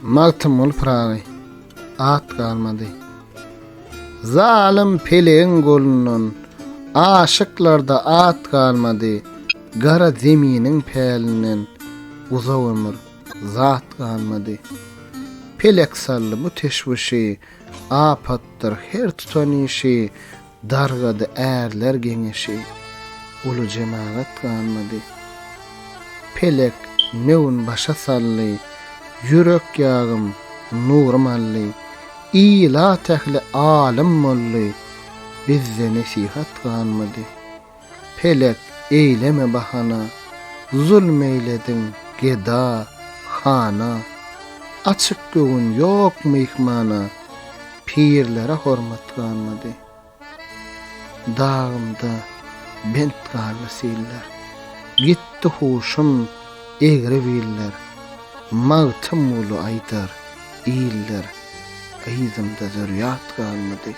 Magtymguly Pyragy, At galmady. Zalym pelegiň golundan, Aşyklarda at galmady, Gara zeminiň pälinden, Uzak ömür, zat galmady. Pelek saldy bu teşwüşi, Apatdyr her tutan işi, Dargady ärler geňeşi, Uly jemagat galmady. Pelek nöwün başa saldy, Ýürek ýagym, nurym aldy. Ilat ähli alym boldy, Bizde nesihat galmady. Pelek eýleme bahana, Zulm eýlediň geda, hana. Açyk göwün ýok myhmana, Pirlere hormat galmady. Dagymda bent galdy siller. Gitdi huşum egri biller. Magtymguly aýdar, iller, Yzymda zürýat galmady.